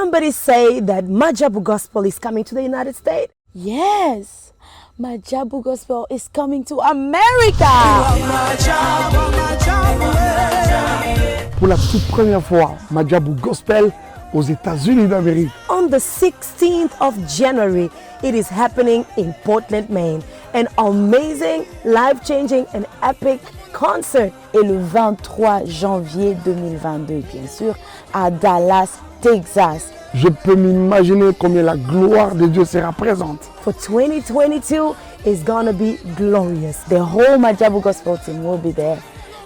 Somebody say that Majabu Gospel is coming to the United States? Yes, Majabu Gospel is coming to America. Pour la toute première fois, Majabu Gospel aux États-Unis d'Amérique. On the 16th of January, it is happening in Portland, Maine. An amazing, life-changing and epic concert. Et le 23 janvier 2022, bien sûr, à Dallas, Texas. Je peux m'imaginer combien la gloire de Dieu sera présente. For 2022 is gonna be glorious. The whole Majabu Gospel team will be there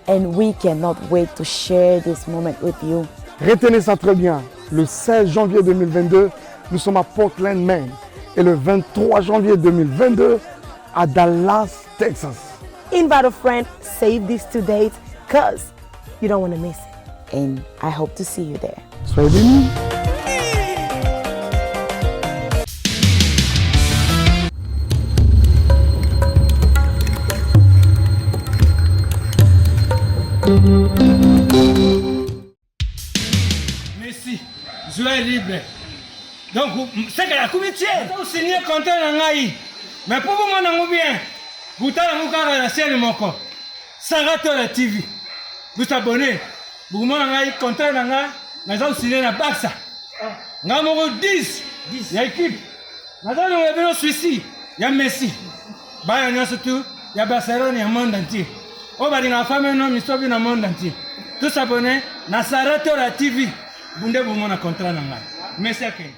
and we cannot wait to share this moment with you. Retenez ça très bien. Le 16 janvier 2022, nous sommes à Portland, Maine. Et le 23 janvier 2022, à Dallas, Texas. Invite a friend, save these two dates, cause you don't want to miss it. And I hope to see you there. Soyez bénis. Messi, joueur libre. Donc, seke akomi tie osigne contrat na ngai mais mpo bomona yango bien botala yango kaka na chaîne moko Sarah Tola TV bosabone bokomona ngai contrat na ngai naza kosigne na Barça ngai moko 10 ya équipe naza longola bino suisi ya Messi bana nyonso tu ya Barcelone ya monde entier oyo balingaka femme no misobi na monde entier tosabone na Sarah Tola TV bunde bomona contrat na ngai Messi akende.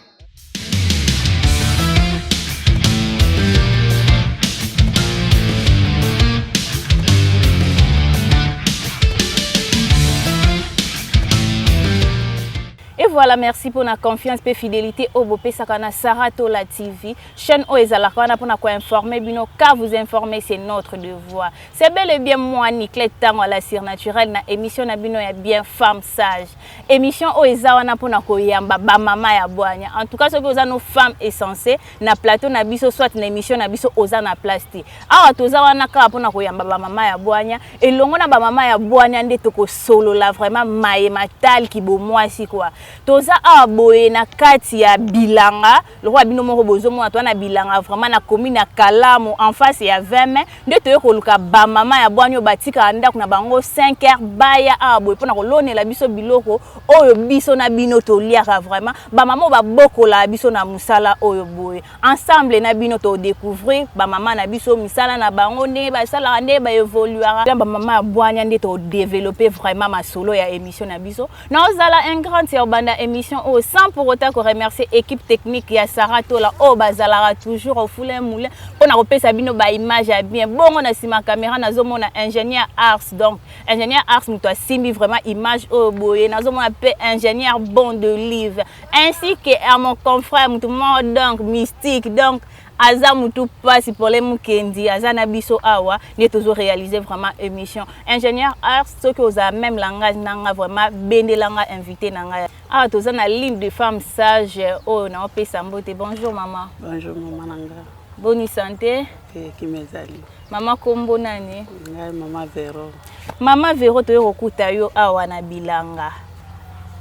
Et voilà, merci pour la confiance et fidélité au Bopesaka na Sarah Tola TV. Chaîne oyo ezalaka wana pona ko informer bino car vous informer c'est notre devoir. C'est bel et bien moi Niclette Tango à la surnaturelle na émission na bino ya bien femme sage. Émission oyo eza wana pona koyamba ba mama ya bwanya. En tout cas soki oza no femme essensée na plateau na biso soit na émission na biso oza na place te. Awa toza wana kaka pona koyamba ba mama ya bwanya elongo na ba mama ya bwanya nde tokosolola vraiment maye matali kibomwasi quoi. Toza awa boye na kati ya bilanga lokola bino moko bozomona toza na bilanga vraiment na commune ya Kalamu en face ya 20 mai nde toye koluka ba mama ya bwani oyo batikaka ndako na bango 5 heures baya awa boye mpona kolonela biso biloko oyo biso na bino toliaka vraiment ba mama oyo babokolaka biso na mosala oyo boye ensemble na bino to découvrir ba mama na biso misala na bango ndenge basalaka ndenge ba evoluaka ba mama ya bwanya nde to développer vraiment masolo ya émission na biso Naozala un grand ya obanda émission oyo sans pour autant ko remercier équipe technique ya Sarah Tola oyo bazalaka toujours au foulin moulin pona kopesa bino ba image ya bien. Bongo na sima caméra nazomona ingénieur Ars donc ingénieur Ars moto asimbi vraiment image oyo boye nazomona pe ingénieur bon de livre ainsi que à mon confrère moto moko donc mystique donc aza mutu pasi pole mukendi aza na biso awa nde tozo réaliser vraiment émission ingénieur art soki oza même langage na nga vraiment bendela nga invité na nga awa toza na ligne de femme sage oyo na opesa mbote bonjour maman bonjour maman na nga boni santé te kimia ezali mama kombo nani ngai mama vero mama vero toye kokuta yo awa na bilanga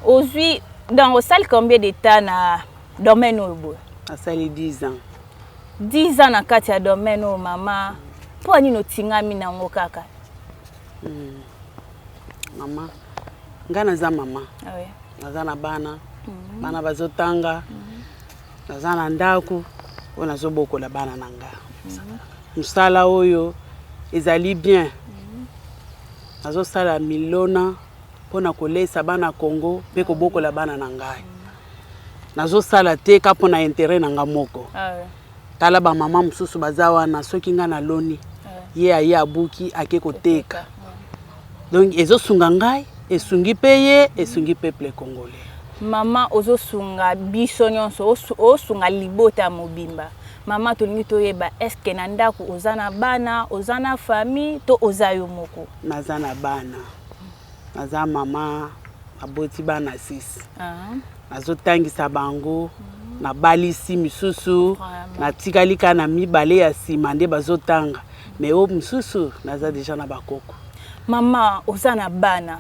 ozwi donc osali combien de temps na domaine oyo boye? Nasali 10 ans. 10 ans na kati ya domaine oyo mama, mpo nini otingami na yango kaka? Hmm. Mama, ngai naza mama. Ah oui. Naza na bana. Mm -hmm. Bana bazotanga. Mm -hmm. Naza na ndako oyo nazobokola bana na nga. Mm -hmm. Mosala oyo ezali bien. Mm -hmm. Nazosala milona mpo na kolesa bana Congo mpe kobokola bana na ngai. Nazosala te ka mpo na interet na nga moko. Ah Tala ba mama mosusu baza wana soki nga naloni ah ye aye abuki ake koteka. Donc ezosunga ngai, esungi mpe ye, esungi peuple congolais. Mama ozosunga biso nyonso, osunga libota mobimba. Mama tolingi toyeba est-ce que na ndako oza na bana, oza na famille to oza yo moko? Naza na bana. Naza mama naboti bana 6. Ah. Nazotangisa bango, nabalisi misusu, natikali kaka na mibale ya nsima nde bazotanga. Mais oyo mosusu naza deja na bakoko. Mama oza na bana,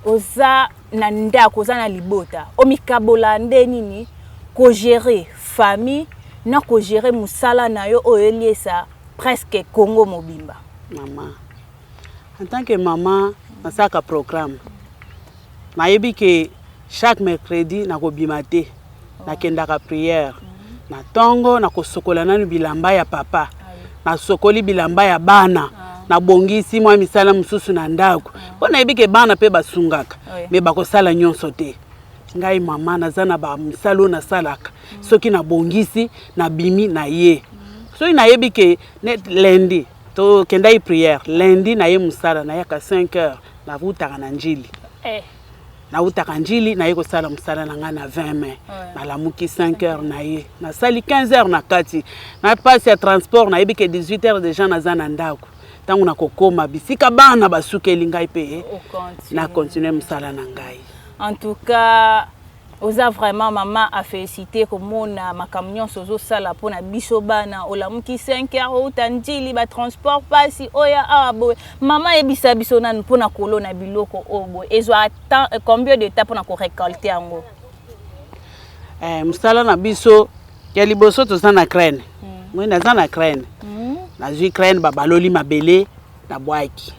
oza na ndako, oza na libota, omikabola nde nini? Ko gerer famille na ko gerer musala na yo oyo eliesa presque Congo mobimba. Maman, en tant que maman nasalaka programme, nayebi ke chaque mercredi nakobima te, nakendaka prière na ntongo, nakosokola nanu bilamba ya papa, nasokoli bilamba ya bana, nabongisi mwa misala mosusu na ndako, mpo nayebi ke bana mpe basungaka, me bakosala nyonso te. Ngai mama naza na bamisala oyo nasalaka, soki nabongisi nabimi na ye, soki nayebi ke net lundi tokendaki prière, lundi naye mosala, nayaka 5 heures, nawutaka na Njili, nawutaka Njili, naye kosala mosala na ngai na 20 mai, nalamuki 5 heures, na ye nasali 15 heures na kati na pasi ya transport, nayebi ke 18 heures déjà naza na ndako. Ntango nakokoma bisika bana basukeli ngai mpe na continue mosala na ngai. En tout cas, oza vraiment mama à féliciter, komona makambo nyonso ozosala mpona biso bana. Olamuki 5 heures, outa Njili, batransport mpasi, oya awa boye. Mama, yebisa biso nanu, mpona kolona biloko oyo boye, ezwa temps combien de temps mpona korécolter yango? Mosala na biso ya liboso, toza na crane. Moi naza na crane, nazwi crane, babaloli mabele, nabwaki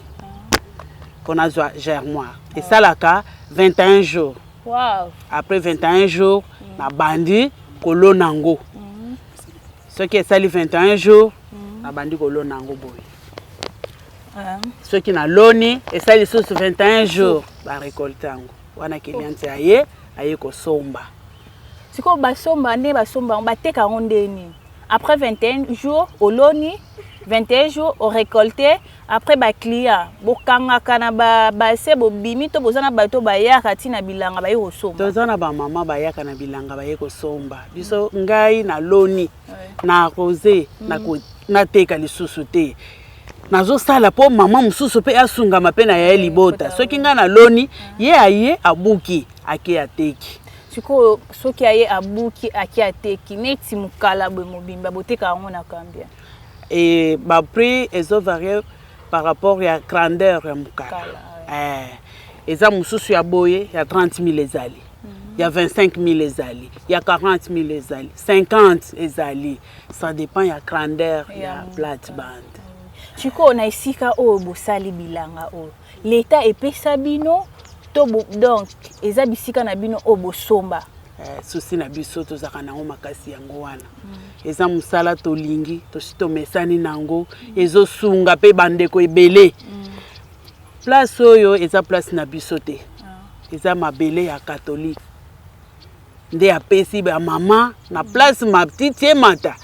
mpo nazwa germoir. Esalaka 21 jours. Après 21 jours, nabandi kolona yango. Soki esali 21 jours, nabandi kolona yango boye. Soki naloni, esali lisusu 21 jours, barécolter yango wana. Cliente aye, aye kosomba. Sikoyo basomba nde, basomba yango, bateka yango ndeni? Après 21 jours oloni, 21 jours orécolter, après baclient bokangaka na base, bobimi to boza na bato bayaka ntina bilanga, baye kosomba? Toza na bamama bayaka na bilanga, baye kosomba biso. Ngai naloni, na arrosé, nateka lisusu te. Nazosala mpo mama mosusu mpe asungama mpe na ya libota. Soki ngai naloni, ye aye, abuki, ake, ateki. Sikoyo soki aye, abuki, ake, ateki, neti mokala boye mobimba, boteka yango na combien? E baprix ezovarie par rapport ya grandeur ya mokala. Eza mosusu ya boye ya 30 000, ezali ya 25 000, ezali ya 40 000, ezali 50, ezali, ça dépend ya grandeur ya plate bande. Sikoyo na esika oyo bosali bilanga oyo, leta epesa bino to donc eza bisika na bino oyo bosomba? Souci na biso tozalaka nango makasi yango wana. Eza mosala tolingi, tosi tomesani nango, ezosunga mpe bandeko ebele. Place oyo eza place na biso te, eza mabele ya catholique nde apesi bamama na place matiti emata.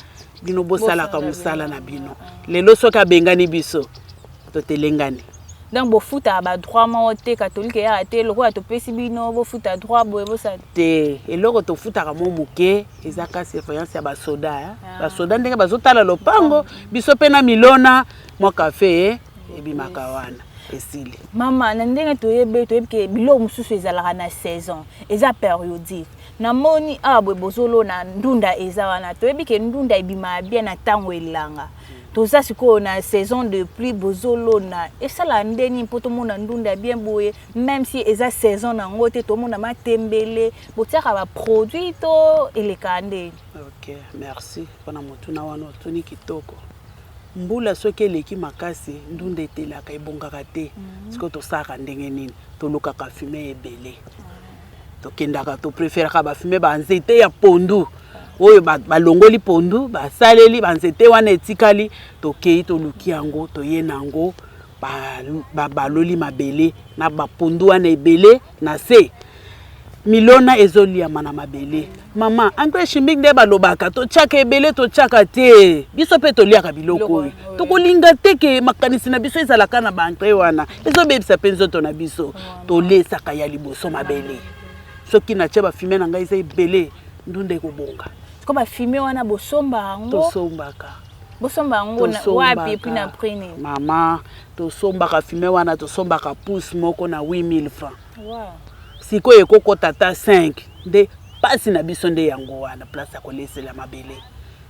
Bino bosalaka mosala na bino. Lelo soki abengani biso, totelengani. Donc bofutaka badroit moko te? Catholique eyaka te lokola topesi bino, bofuta droit boye, bosala? Te, eloko tofutaka mo moke eza ka surveillance ya basoda. Basoda ndenge bazotala lopango biso mpe na milona mwa kafe ebimaka wana, esili. Mama, na ndenge toyebi, toyebi ke biloko mosusu ezalaka na saison, eza périodique. Namoni awa boye bozolona ndunda, eza wana. Toyebi ke ndunda ebimaka bien na ntango elanga. Toza sikoyo na saison de pluie, bozolona, esala ndeni mpo tomona ndunda bien boye, même si eza saison nango te? Tomona matembele, botiaka baproduit to elekaka ndeni? Ok, merci mpona motuna wana otuni kitoko. Mbula soki eleki makasi, ndunda etelaka, ebongaka te. Sikoyo tosalaka ndenge nini? Tolukaka fumier ebele. Tokendaka, topréféraka bafumier, banzete ya pondu oyo balongoli pondu, basaleli banzete wana etikali. Tokei, toluki yango, toye na yango, baloli mabele na bapondu wana ebele na se, milona ezoliama na mabele. Mama, engrais chimique nde balobaka totiaka ebele, totiaka te. Biso mpe toliaka biloko oyo, tokolinga te ke makanisi na biso ezalaka na baengrais wana, ezobebisa mpe nzoto na biso. Tolesaka ya liboso mabele. Soki natia bafumier na ngai eza ebele, ndunda ekobonga. Siko bafumier wana bosomba yango? Tosombaka. Bosomba yango wapi et puis na prix nini? Mama, tosombaka fumier wana, tosombaka pouce moko na 8000 francs. Sikoyo ekokɔta ata 5. Nde mpasi na biso nde yango wana, place ya kolesela mabele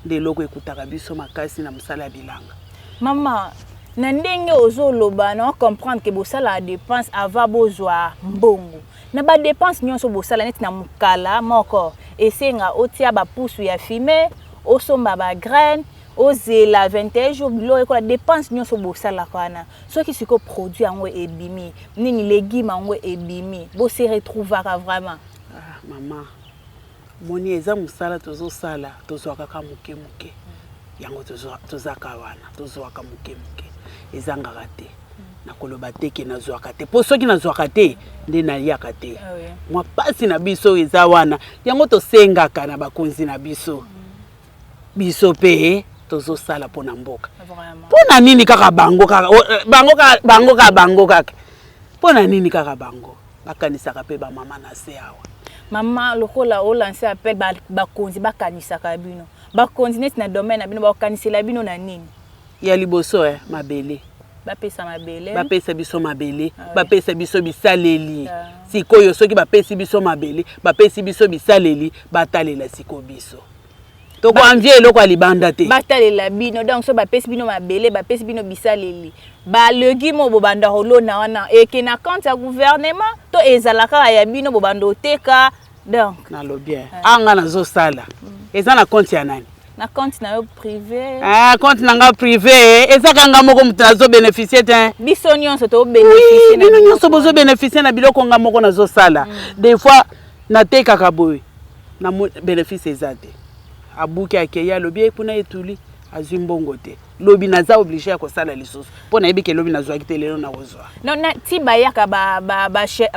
nde eloko ekutaka biso makasi na mosala ya bilanga. Mama, na ndenge ozoloba, na comprendre ke bosalaka dépense avant bozwa mbongo. Na badépense nyonso bosala, neti na mokala moko. Esenga otia ba pusu ya fume, osomba ba graines, ozela 21 jours biloko ekola, depense nyonso bosalaka wana. Soki sikoyo produit yango ebimi, nini legume yango ebimi, bo se retrouvaka vraiment? Ah mama, moni eza mosala tozosala, tozwaka kaka moke moke. Yango tozaka wana, tozwaka moke moke, ezangaka te. Nakoloba te ke nazwaka te, mpo soki nazwaka te nde naliaka te. Mwa mpasi na biso eza wana, yango tosengaka na bakonzi na biso. Biso mpe tozosala mpo na mboka. Mpo na nini kaka bango kaka, bango kaka, bango kaka, bango kaka? Mpo na nini kaka bango? Bakanisaka mpe bamama na se awa. Mama, lokola olanse appel, bakonzi bakanisaka bino. Bakonzi neti na domaine na bino, bakanisela bino na nini? Ya liboso, mabele. Bapesa mabele. Bapesa biso mabele, bapesa biso bisaleli. Sikoyo soki bapesi biso mabele, bapesi biso bisaleli, batalela sikoyo biso. Tokoanvie eloko ya libanda te. Batalela bino, donc so bapesi bino mabele, bapesi bino bisaleli. Ba légumes oyo bobanda kolona wana, eke na compte ya gouvernement to ezala kaka ya bino bobanda oteka. Donc nalobi anga nazosala eza na compte ya nani? Na compte na yo privé. Ah, compte na nga privé eza kanga moko moto nazo bénéficier te. Biso nyonso to bénéficier. Bino nyonso bozo bénéficier na biloko nga moko nazosala. Des fois natekaka boye na bénéfice eza te. Abuki akei alobi kuna etuli azwi mbongo te. Lobi naza obligé ya kosala lisusu mpo nayebi ke lobi nazwaki te, lelo nakozwa. Non, na ti bayaka ba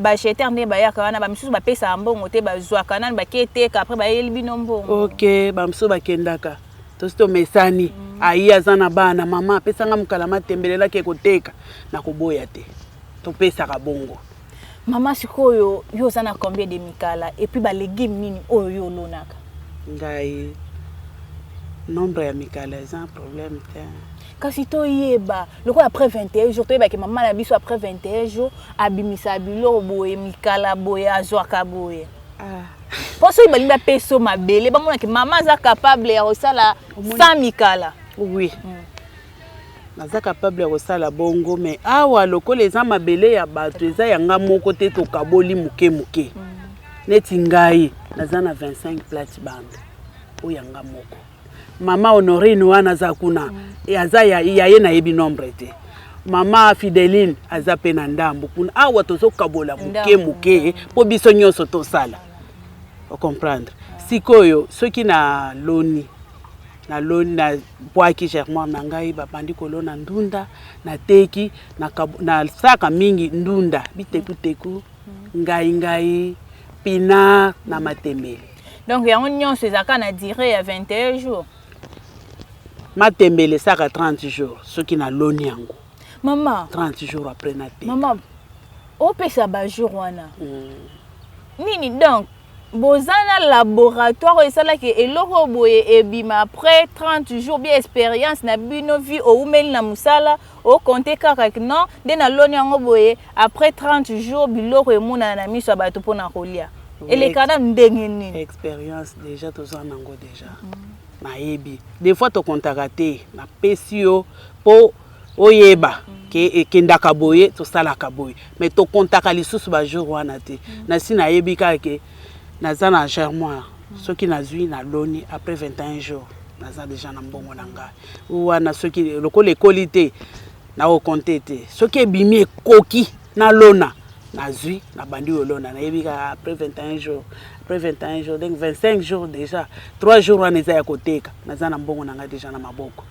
acheteur nde bayaka wana, bamisusu bapesaka mbongo te, bazwaka nani baketeka, après bayeli bino mbongo. Ok, bamisusu bakendaka tosi tomesani. Ayi aza na bana, mama apesanga mokala matembelelaki ekoteka, nakoboya te, topesaka bongo. Mama, sikoyo yo oza na combien de mikala et puis ba légumes nini oyo yo olonaka? Ngai nombre ya mikala eza un problème te. Kasi toyeba lokola après 21 jours, toyebaki mama na biso après 21 jours abimisa biloko boye, mikala boye, azwaka boye. Mpo soki balingi bapesa mabele, bamonaki mama aza capable ya kosala 100 mikala. Oui. Naza capable ya kosala bongo, mais awa lokola eza mabele ya bato, eza ya nga moko te, tokaboli moke moke. Neti ngai naza na 25 plate bande oyo ya nga moko. Mama Honorine wana aza kuna, aza ya ye, nayebi nombre te. Mama Fideline aza pe na ndambo kuna. Awa tozokabola moke moke mpo biso nyonso tosala. Ocomprendre? Sikoyo soki na loni, naloni, nabwaki germoire na ngai, babandi kolona ndunda, nateki, nasalaka mingi ndunda, bitekuteku, ngai ngai, pinard na matembele. Donc yango nyonso ezalaka na durée ya 21 jours. Matembele esaka 30 jours soki naloni yango. Mama, 30 jours après nateka. Mama, opesa ba jour wana nini? Donc boza na laboratoire oyo esalaki eloko boye ebima après 30 jours, bien expérience na bino vie oumeli na mosala, okonte kaka non nde naloni yango boye, après 30 jours biloko emonana na miso ya bato mpona kolia, eleka na ndenge nini? Expérience déjà toza nango déjà. Nayebi des fois tokontaka te, napesi yo mpo oyeba ke ekendaka boye, tosalaka boye, mais tokontaka lisusu bajour wana te. Nasi nayebi kaka ke naza na germoire, soki nazwi naloni, après 21 jours naza déjà na mbongo na ngai wana. Soki lokola ekoli te, nakokonte te. Soki ebimi ekoki nalona, nazwi, nabandi kolona, nayebi kaka après 21 jours, après 21 jours, donc 25 jours déjà, 3 jours wana eza ya koteka, naza na mbongo na ngai déjà na maboko.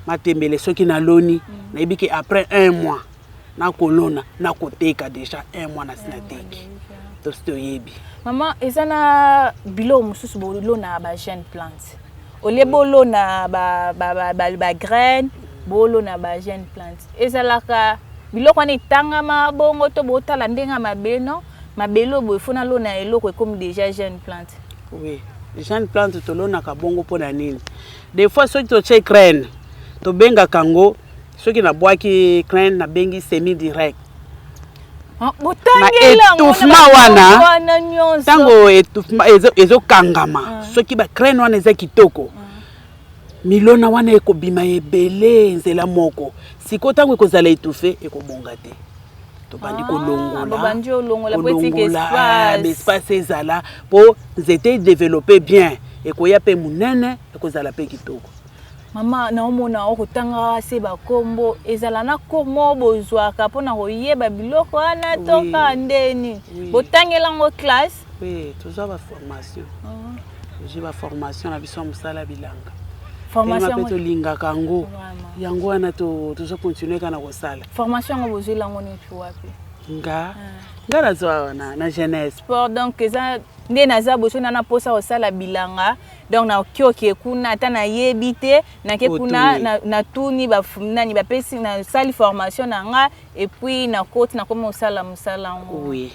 Matembele soki naloni, nayebi ke après un mois nakolona, nakoteka déjà, un mois nasi nateki, tosi toyebi. Mama, eza na biloko mosusu bolona ba jeune plante, olie bolona bagraine, bolona ba jeune plante, ezalaka biloko wana etangama bongo to botala ndenge ya mabele? Non, mabele oyo boye fo nalona eloko ekomi déjà jeune plante. Oui, jeune plante tolonaka bongo mpona nini? Des fois soki totie graine, tobengaka yango, soki nabwaki graine, nabengi semi direct. Na étouffement wana, ntango étouffement ezokangama, soki bagraine wana eza kitoko, milona wana ekobima ebele nzela moko. Sikoyo ntango ekozala étouffé, ekobonga te. Tobandi Ah, kolongola. Bobandi olongola po etika Kolongola, ah, espace. Espace ezala mpo nzete edeveloppe bien, ekoya mpe monene, ekozala mpe kitoko. Mama, naomona okotanga se bakombo, ezala na cours moko bozwaka mpona koyeba biloko wana to Oui. kaka ndeni Oui. botangela yango classe? Oui, tozwa baformation, tozwi baformation na biso ya mosala bilanga. Formation Telema mpe yango- tolingaka yango. Vraiment. Yango wana tozokontinue kaka na kosala. Formation yango bozweli yango neti wapi? Nga nazwa wana na jeunesse. Sport. Donc eza nde naza boso na mposa kosala bilanga, donc nakoki oke kuna, ata nayebi te, nake kuna. Otuni. Natuni nani bapesi, nasali formation na nga et puis nakoti, nakomi kosala mosala yango. Oui.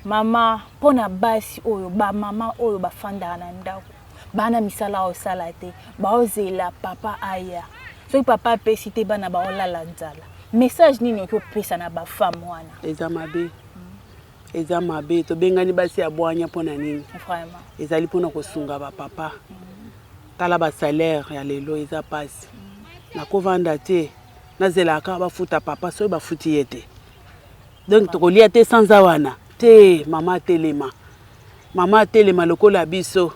Mama, mpo na basi oyo, bamama oyo bafandaka na ndako, bana misala osala te, baozela papa aya, soki papa apesi te, bana baolala nzala, message nini oki opesa na bafemme wana? Eza mabe, eza mabe. Tobengani basi ya bwanya mpo na nini? Vraiment. Ezali mpona kosunga bapapa. Tala basalaire ya lelo, eza mpasi. Nakovanda te, nazelaka bafuta papa. Soki bafuti ye te, donc tokolia te sanza wana te. Mama atelema, mama atelema lokola biso.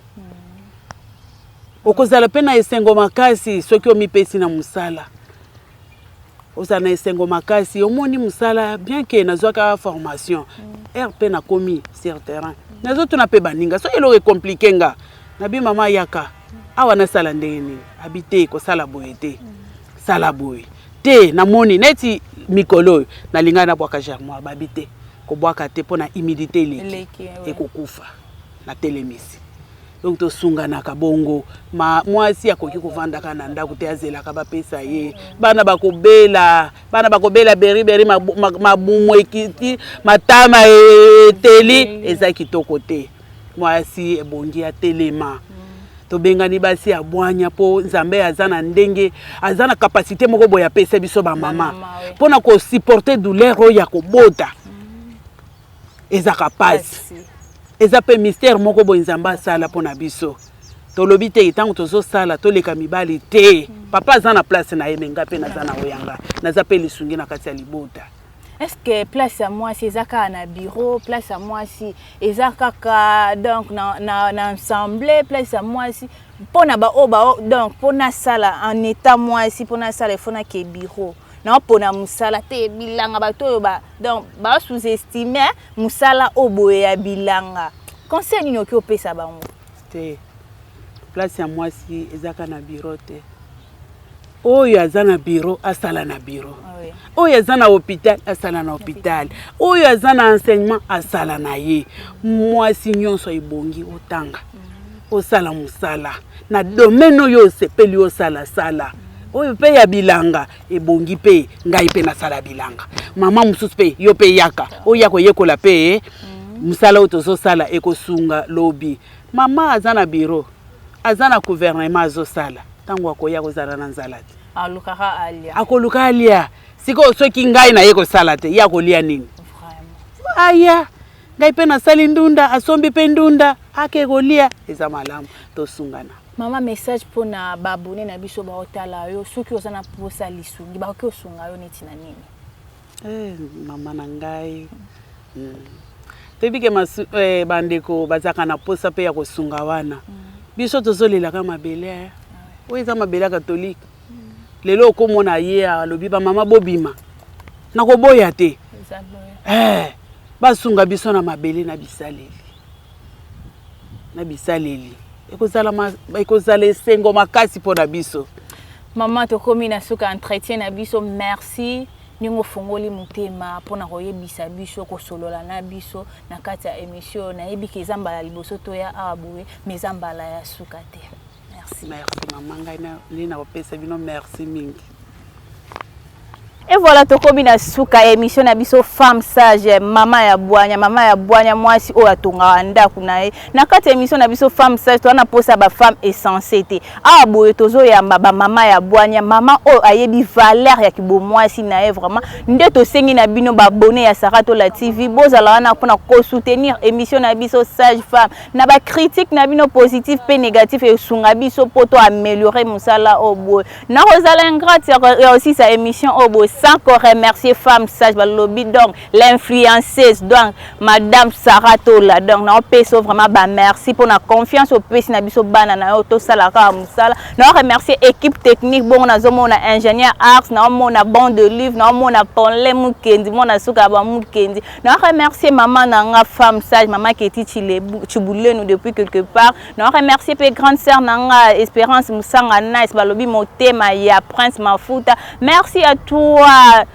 Okozala mpe na esengo makasi soki omipesi na mosala, ozala na esengo makasi. Omoni mosala, bien que nazwaka formation, r mpe nakomi sur terrain, nazotuna mpe baninga. Soki eloko ecompliquer nga, nabi: "Mama, yaka awa, nasala ndenge nini?" Abi: "Te, kosala boye te, sala boye te." Namoni neti mikolo oyo nalingai nabwaka germoire, babi: "Te, kobwaka te mpo na humidité eleki." Eleki, ouais. Ekokufa. Natelemisi. Donc tosunganaka bongo. Ma mwasi akoki kovandaka na ndako te, azelaka bapesa ye. Bana bakobela, bana bakobela beriberi, mabumu ekiti, matama eteli, eza kitoko te. Mwasi ebongi atelema. Tobengani basi ya bwanya mpo Nzambe aza na ndenge, aza na kapasité moko boye apesa biso bamama Bamama, oui. mpona kosupporter douleur oyo ya kobota. Ezaka pasi. Pasi. Eza mpe mystère moko boye Nzambe asala mpo na biso. Tolobi te ntango tozosala toleka mibali te. Papa aza na place na ye, me nga mpe naza na oyanga, naza mpe lisungi na kati ya libota. Est ce que place ya mwasi eza kaka na bureau? Place ya mwasi eza kaka donc na assemblée? Place ya mwasi mpo na baoyo bao, donc mpo nasala en état mwasi, mpo nasala, il faut nake bureau, naopona mosala te bilanga. Bato oyo ba, donc basous-estime mosala oyo boye ya bilanga, conseil nini oki opesa bango? Te, place ya mwasi ezaka na bureau te. Oyo aza na bureau asala na bureau. Oyo aza na hôpital asala na hôpital. Oyo aza na enseignement asala na ye. Mwasi nyonso ebongi otanga, osala mosala na domaine oyo osepeli osala, sala. Oyo mpe ya bilanga ebongi mpe ngai mpe nasala bilanga. Mama mosusu mpe, yo mpe yaka, oyo ya koyekola mpe mosala oyo tozosala ekosunga lobi. Mama aza na bureau, aza na gouvernement, azosala, ntango akoya kozala na nzala te. Alukaka alia. Akoluka alia. Sikoyo soki ngai naye kosala te, ye akolia nini? Vraiment. Aya, ngai mpe nasali ndunda, asombi mpe ndunda, ake kolia. Eza malamu tosungana. Mama, message mpona baabonnés na biso baotala yo. Soki oza na mposa lisungi, bakoki osunga yo neti na nini? Eh, mama na ngai, Toyebi ke bandeko bazalaka na posa mpe ya kosunga wana. Biso tozolelaka mabele, eh. Oyo eza mabele ya katolike. Lelo okomona ye alobi: "Bamama bobima." Nakoboya te. Eza boye. Basunga biso na mabele, na bisaleli, na bisaleli. Ekozala esengo makasi mpo na biso. Mama, tokomi na suka entretien na biso. Merci ndenge ofongoli motema mpona koyebisa biso, kosolola na biso na kati ya émission. Nayebi ke eza mbala liboso toya awa boye, mais eza mbala ya suka te. Merci. Merci mama. Ngai nde nakopesa bino merci mingi. Et voilà, tokomi na suka ya émission na biso Femme Sage, mama ya bwanya, mama ya bwanya, mwasi oyo atongaka ndako na ye. Na kati ya émission na biso Femme Sage, toza na posa ya bafemme essence te. Awa boye tozoyamba bamama ya bwanya, mama oyo ayebi valeur ya kibomwasi na ye. Vraiment nde tosengi na bino baabonnés ya Saratola TV, bozala wana mpona kosoutenir émission na biso Sage Femme na bacritique na bino positif mpe négatif. Esunga biso mpo to améliorer mosala oyo boye. Nakozala ingrate ya kosisa émission oyo boye sans vraiment ko remercier femme sage balobi donc l'influenceuse donc madame Sarah Tola donc na opesa vraiment ba merci pour na confiance opesi na biso bana na yo tosala kaka mosala na remercier équipe technique bongo nazomona ingénieur arts naomona bon de livre naomona ponle mukendi mona suka ba mukendi na remercier maman na nga femme sage maman Keti Chibulenu depuis quelque part na remercier pe grande sœur na nga Espérance Musanga Nice balobi motema ya Prince Mafuta merci à toi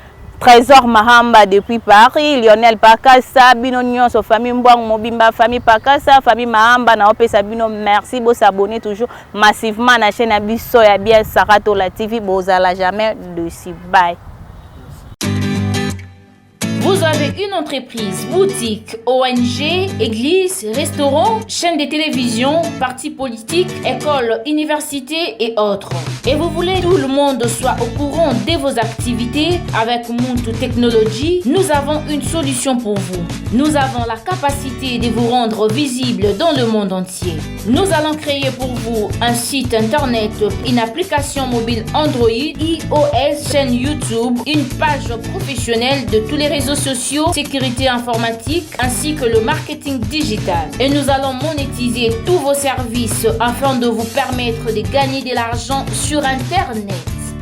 Trésor Mahamba depuis Paris, Lionel Pakasa, bino nyonso, famille Mbwang Mobimba, famille Pakasa, famille Mahamba, na opesa bino merci, bo s'abonner toujours massivement na chaîne ya biso ya bien Sarah Tola TV, bozala jamais dessus. Bye. Vous avez une entreprise, boutique, ONG, église, restaurant, chaîne de télévision, parti politique, école, université et autres. Et vous voulez que tout le monde soit au courant de vos activités avec Muntu Technology, nous avons une solution pour vous. Nous avons la capacité de vous rendre visible dans le monde entier. Nous allons créer pour vous un site internet, une application mobile Android, iOS, chaîne YouTube, une page professionnelle de tous les réseaux sociaux, sécurité informatique ainsi que le marketing digital. Et nous allons monétiser tous vos services afin de vous permettre de gagner de l'argent sur Internet.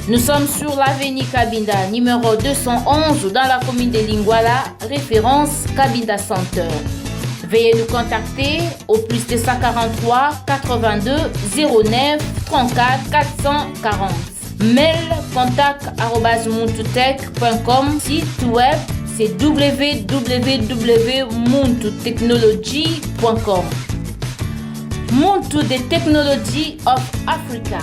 Nous sommes sur l'avenue Kabinda, numéro 211, dans la commune de Lingwala, référence Kabinda Center. Veuillez nous contacter au plus 243 82 09 34 440. Mail contact site web c'est www.muntutechnology.com. Muntu the Technology of Africa.